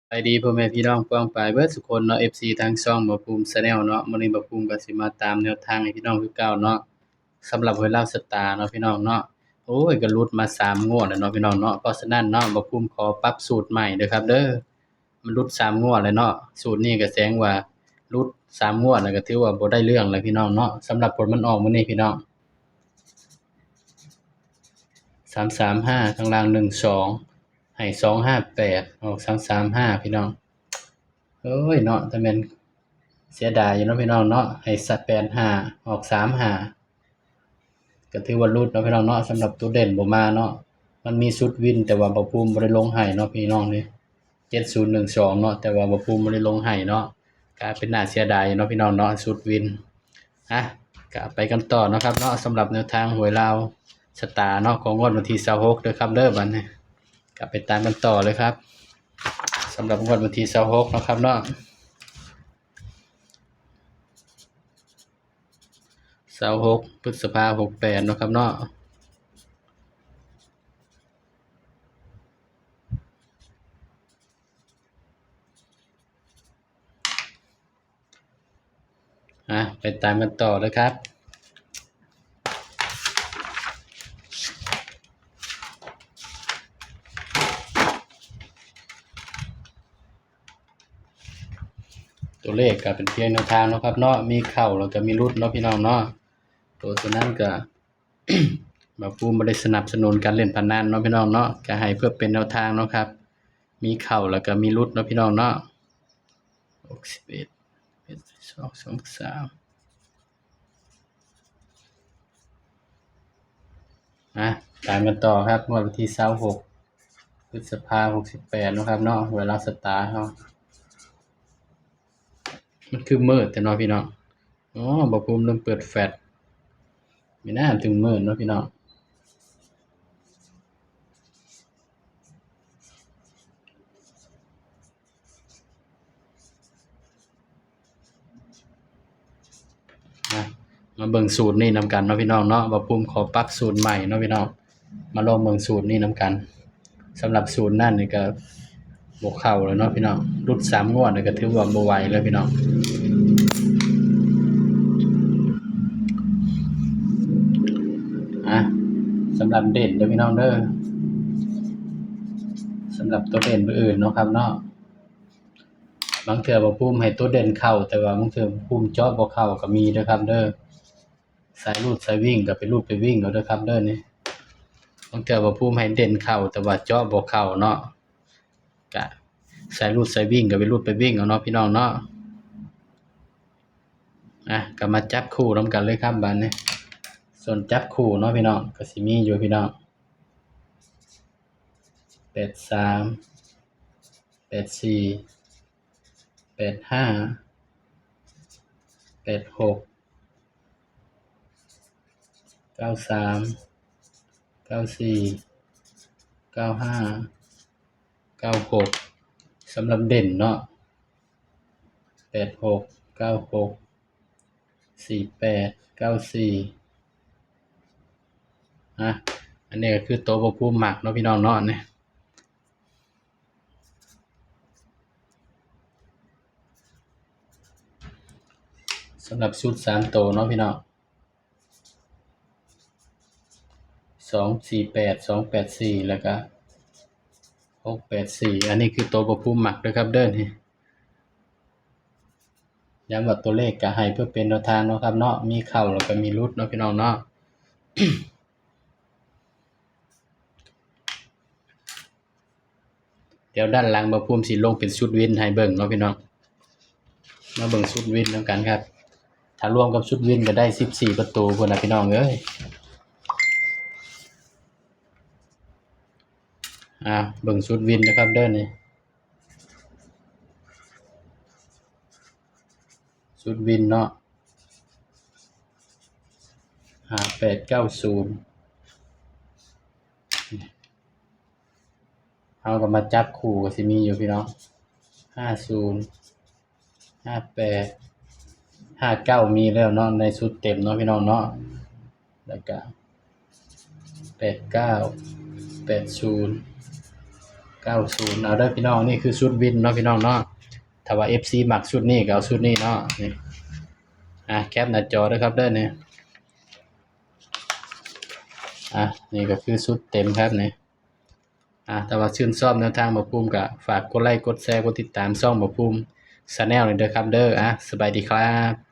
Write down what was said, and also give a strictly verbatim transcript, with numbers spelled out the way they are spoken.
สบายดีพ่อแม่พี่น้องป้องปายเบิดสุคนเนาะ เอฟซี ทางช่องบ่าวภูมิ Channel เนาะ มื้อนี้บ่าวภูมิก็สิมาตามแนวทางให้พี่น้องคือเก่าเนาะ สำหรับหวยลาวสตาร์เนาะพี่น้องเนาะ โอ้ย ก็หลุดมาสามงวดแล้วเนาะพี่น้องเนาะ เพราะฉะนั้นเนาะ บ่าวภูมิขอปรับสูตรใหม่เด้อครับเด้อ มันหลุดสามงวดแล้วเนาะ สูตรนี้ก็แสดงว่าหลุดสามงวดแล้วก็ถือว่าบ่ได้เรื่องแล้วพี่น้องเนาะ สำหรับผลมันออกมื้อนี้พี่น้อง สามสามห้า ข้างล่าง หนึ่งสอง ให้ สองห้าแปด ออก สามสามห้า พี่น้อง โอ้ยเนาะ แต่แม่นเสียดายอยู่เนาะพี่น้องเนาะ ให้ แปดห้า ออก สามห้า ก็ถือว่าหลุดเนาะพี่น้องเนาะ สำหรับตัวเด่นบ่มาเนาะ มันมีชุดวิน แต่ว่าบ่าวภูมิบ่ได้ลงให้เนาะพี่น้องนี่ เจ็ดศูนย์หนึ่งสอง เนาะ แต่ว่าบ่าวภูมิบ่ได้ลงให้เนาะ ก็เป็นน่าเสียดายเนาะพี่น้องเนาะ ชุดวิน อ่ะ ก็ไปกันต่อเนาะครับเนาะ สำหรับแนวทางหวยลาวสตาร์เนาะ ของงวดวันที่ยี่สิบหกเด้อครับเด้อ บัดนี้ ก็ไปตามกันต่อเลยครับ สำหรับงวดวันที่ยี่สิบหกเนาะครับเนาะ ยี่สิบหก พฤษภา หกแปดเนาะครับเนาะ อ่ะ ไปตามกันต่อเลยครับ ตัวเลขก็เป็นเพียงแนวทางเนาะครับเนาะ มีเข้าแล้วก็มีหลุดเนาะพี่น้องเนาะ ตัวฉะนั้นก็ บ่าวภูมิบ่ได้สนับสนุนการเล่นพนันเนาะพี่น้องเนาะ ก็ให้เพื่อเป็นแนวทางเนาะครับ มีเข้าแล้วก็มีหลุดเนาะพี่น้องเนาะ หกสิบเอ็ด เอ็ด สอง สอง สาม อ่ะ ตามกันต่อครับ งวดวันที่ยี่สิบหก พฤษภา หกแปดเนาะครับเนาะ หวยลาวสตาร์เฮา มันคือมืดแท้เนาะพี่น้อง อ๋อ บ่าวภูมิลืมเปิดแฟลช มีหน้าถึงมืดเนาะพี่น้อง อ่ะ มาเบิ่งสูตรนี้นำกันเนาะพี่น้องเนาะ บ่าวภูมิขอปรับสูตรใหม่เนาะพี่น้อง มาลองเบิ่งสูตรนี้นำกัน สำหรับสูตรนั่นนี่ก็บ่เข้าแล้วเนาะพี่น้อง หลุดสามงวดนี่ก็ถือว่าบ่ไหวแล้วพี่น้อง อ่ะ สำหรับเด่นเด้อพี่น้องเด้อ สำหรับตัวเด่นตัวอื่นเนาะครับเนาะ บางเทื่อบ่าวภูมิให้ตัวเด่นเข้า แต่ว่าบางเทื่อบ่าวภูมิเจาะบ่เข้าก็มีเด้อครับเด้อ สายรูดสายวิ่งก็ไปรูดไปวิ่งเอาเด้อครับเด้อนี่ บางเทื่อบ่าวภูมิให้เด่นเข้า แต่ว่าเจาะบ่เข้าเนาะ ก็สายรูดสายวิ่งก็ไปรูดไปวิ่งเอาเนาะพี่น้องเนาะ อ่ะ ก็มาจับคู่นำกันเลยครับบัดนี้ ส่วนจับคู่เนาะพี่น้อง ก็สิมีอยู่พี่น้อง แปดสาม แปดสี่ แปดห้า แปดหก เก้าสาม เก้าสี่ เก้าห้า เก้าหก สำหรับเด่นเนาะ แปดหก เก้าหก สี่แปด เก้าสี่ อ่ะ อันนี้ก็คือตัวบ่าวภูมิมักเนาะพี่น้องเนาะ นี่ สำหรับชุดสามตัวเนาะพี่น้อง สองสี่แปด สองแปดสี่ แล้วก็ หกแปดสี่ อันนี้คือตัวบ่าวภูมิมักเด้อครับเด้อนี่ ย้ำว่าตัวเลขก็ให้เพื่อเป็นแนวทางเนาะครับเนาะ มีเข้าแล้วก็มีหลุดเนาะพี่น้องเนาะ เดี๋ยวด้านหลังบ่าวภูมิสิลงเป็นชุดวินให้เบิ่งเนาะพี่น้อง มาเบิ่งชุดวินนำกันครับ ถ้ารวมกับชุดวินก็ได้สิบสี่ประตูพุ้นน่ะพี่น้องเอ้ย อ่า เบิ่งชุดวินนะครับเด้อนี่ ชุดวินเนาะ ห้าแปดเก้าศูนย์ เฮาก็มาจับคู่ก็สิมีอยู่พี่น้อง ห้าศูนย์ ห้าแปด ห้าเก้า มีแล้วเนาะ ในชุดเต็มเนาะพี่น้องเนาะ แล้วก็ แปดเก้า แปดศูนย์ เก้าศูนย์ เก้าศูนย์ เอาเด้อพี่น้อง นี่คือชุดวินเนาะพี่น้องเนาะ ถ้าว่า เอฟซี มักชุดนี้ก็เอาชุดนี้เนาะ นี่ อ่ะ แคปหน้าจอเด้อครับเด้อ นี่ อ่ะ นี่ก็คือชุดเต็มครับ นี่ อ่ะ ถ้าว่าชื่นชอบแนวทางบ่าวภูมิก็ฝากกดไลค์ กดแชร์ กดติดตามช่องบ่าวภูมิ Channel นี่เด้อครับเด้อ อ่ะ สบายดีครับ